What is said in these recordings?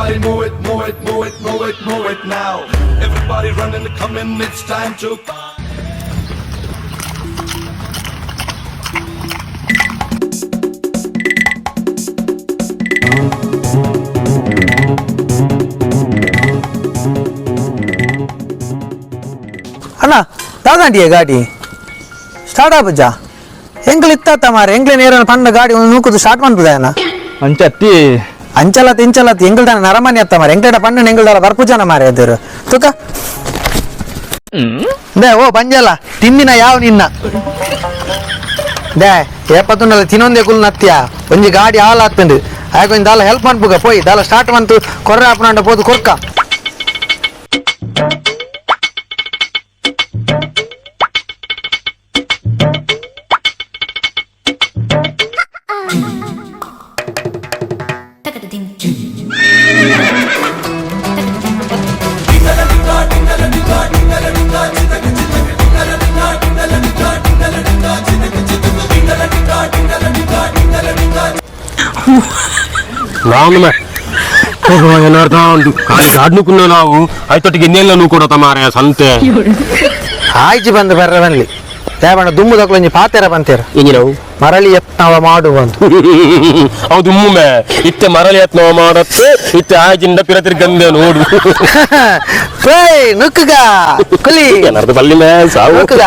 Everybody move it, move it, move it, move it, move it now. Everybody running, coming, it's time to ಅಣ್ಣ ದಾದಾಂಟಿಯ ಗಾಡಿ start ಆಪುಜಾ ಎಂಕ್ಲು ಇತ್ತ ಮಾರೆ ಎಂಕ್ಲೆ ನೇರನ ಪಂಡ ಗಾಡಿ ಒಂದು ನೂಕುದು ಸ್ಟಾರ್ಟ್ ಮಾಡ್ತದ ಅಣ್ಣ ಅಂಚತ್ತಿ. ಅಂಚಲತ್ ಇಂಚಲತ್ ಎಂಗ್ಲ್ ದಾನ ನರಮನಿ ಅತ್ತ ಮಾರೆ, ಎಂಕ್ಲೆಡ ಪಂಡ ಎಂಗ್ಲ್ ದಾಲ ಬರ್ಪುಜನ ಮಾರೆ ಎದುರು ತುಕ they. ಓ ಬಂಜಲ ತಿಂದಿನ ಯಾವ ನಿನ್ನ they ಏಪತ್ತುಂಡಲ್ಲ ತಿನ್ನೊಂದೇ ಕುಲ್ ನತ್ಯ. ಒಂಜಿ ಗಾಡಿ ಹಾಲ್ ಆತ್ಪಂಡು ಆಯ್ಕೆ ಒಂಜಿ ದಾಲ ಹೆಲ್ಪ್ ಮನ್ಪುಗ ಪೋಯಿ. ದಾಲ ಸ್ಟಾರ್ಟ್ ಮಂತು ಕೊರ್ರೆ ಆಪುನಂಡ ಪೋದು ಕೊರ್ಕ. రాను ಉಂಟು ಗಾಡ್ನುಕುನ್ನ ನಾವು ಆಯ್ತೊಟ್ಟಿಗೆ ಇನ್ನೆಲ್ಲ ನೂ ಕೊಡತ ಮಾರಾಯ ಸಂತೆ. ಆಯ್ಚಿ ಬಂದು ಬರ್ರ ಬನ್ಲಿ ದೇವಣ್ಣ ದುಮ್ಮು ದಕ್ಲು ಒಂಜಿ ಪಾತೆರ ಬಂತೇರ. ಎಂಜಿನವು? ಮರಳಿ ಎತ್ನವ ಮಾಡು ಬಂತು. ಹೌದು ಉಮ್ಮೆ ಇತ್ತೆ ಮರಳಿ ಯತ್ನವ ಮಾಡತ್ತೆ ಇತ್ತೆ ಆಜಿಂದ ಪಿರತಿರ್ಗಂದೆ ನೋಡು. ಏಯ್ ನುಕ್ಕುಗ ಕುಲಿ. ಏನಾರ್ದು ಬಲ್ಲಿ ಮೇ ಸಾವು. ನುಕ್ಕುಗ.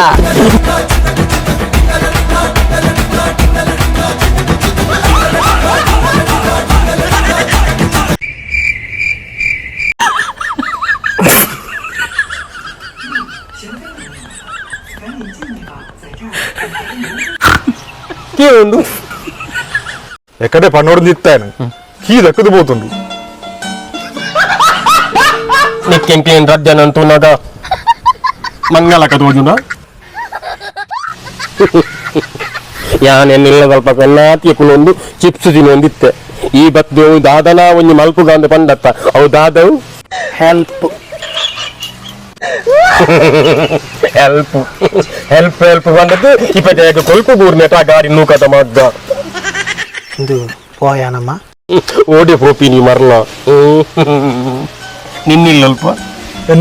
ಉಂಡು. ಎಕ್ಕಡೆ ಪಣ್ಣೋಡು ಇತ್ತಾನು ಕೀ ದಕ್ಕದು ಪೋತುಂಡು. ನಿಕ್ಕೆಂಕೇನ್ ರಡ್ಡನ ಅಂತುನಾಗ ಮಂಗಲಕ ತೋಜುನ ಯಾನ್ ಎನ್ನಿಲ್ಲ ಸ್ವಲ್ಪ ಕಣ್ಣಾತಿ ಕುಲೊಂದು ಚಿಪ್ಸ್ ತಿನ್ನೊಂದಿತ್ತೆ. ಈ ಬತ್ತು ದಾದನ ಒಂಜಿ ಮಲ್ಪುಗ ಅಂದ್ ಪಂಡತ್ತ ಅವು ದಾದವು. ಹೆಲ್ಪ್. ಹೆಲ್ಪ್ ಹೆಲ್ಪ್ ಹೆಲ್ಪ್ ಬಂದದ್ದು ಇಪ್ಪತ್ತೈದು ಕೊಲ್ಪು ಬೂರ್ನೆಟ ಗಾಡಿ ನೂಕದ ಮಗ್ಗ. ಇದು ಪೋಯಾನಮ್ಮ. ಓಡಿ ಪೋಪಿ ನೀ ಮರ್ಲ ನಿನ್ನಿಲ್ಲಲ್ಪ.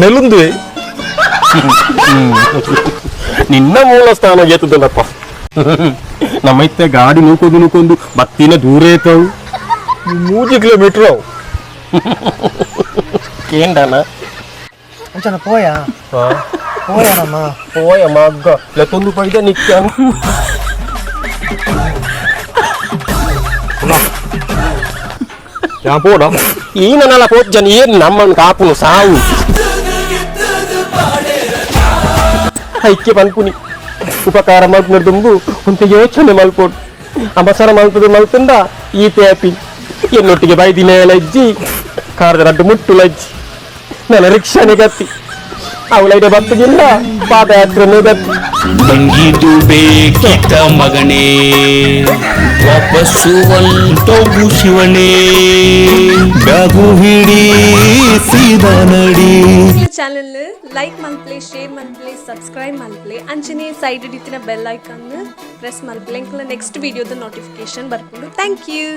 ನೆಲುಂದುವೆ. ನಿನ್ನ ಮೂಲ ಸ್ಥಾನ ಏತದಲ್ಲಪ್ಪ. ನಮ್ಮ ಇತ್ತೆ ಗಾಡಿ ನೂಕೊಂಡು ನೂಕೊಂಡು ಬತ್ತಿನ ದೂರ ಏತವು. 3 ಕಿಲೋಮೀಟರ್ ಅವು. ಕೇಂಡನ. ಅಂಚನ ಪೋಯಾ ಪೋಯಾನಮ್ಮ. ಓಯ ಮಗ್ಗ ಲೆತ್ತೊಂದು ಪೈದ ನಿಕ್ಕಾನು. ಯಾ ಪೋಡ. ಈ ನನ್ನಲ್ಲ ಪೋಪ್ ಜನ ಏನ್ ನಮ್ಮನ್ ಕಾಪುನು ಸಾವು ಐಕ್ಯ ಪನ್ಪುನಿ ಉಪಕಾರ ಮಲ್ಪುನ ದುಂಬು ಒಂತೆ ಯೋಚನೆ ಮಲ್ಪೋಡು. ಅವಸರ ಮಲ್ಪದ ಮಲ್ತಂದ ಈ ತೇಪಿ ಎನ್ನೊಟ್ಟಿಗೆ ಬೈದಿ ಮೇಲೆ ಇಜ್ಜಿ ಕಾರದ ರಡ್ಡು ಮುಟ್ಟು ಲಜ್ಜಿ ನನ್ನ ರಿಕ್ಷಾನೆ ಗತಿ ಅವಳೈಡೆ ಬತ್ತಿಗಿಲ್ಲ ಪಾದಯಾತ್ರೆನೂ ಗತಿ. ಬಂಗಿದು ಬೇಕಿತ ಮಗನೇ, ವಾಪಸ್ಸು ಒಂಟೋಗು ಶಿವನೇ, ಬ್ಯಾಗು ಹಿಡಿ ಸೀದಾ ನಡಿ. ಚಾನಲ್ ಲೈಕ್ ಮಲ್ಪ್ಲೆ, ಶೇರ್ ಮಲ್ಪ್ಲೆ, ಸಬ್ಸ್ಕ್ರೈಬ್ ಮಲ್ಪ್ಲೆ. ಅಂಚನೆ ಸೈಡ್ ಇತ್ತಿನ ಬೆಲ್ ಐಕಾನ್ ಪ್ರೆಸ್ ಮಲ್ಪ್ಲೆ. ಎಂಕಲ ನೆಕ್ಸ್ಟ್ ವಿಡಿಯೋದ ನೋಟಿಫಿಕೇಶನ್ ಬರ್ಪುಂಡು. Thank you.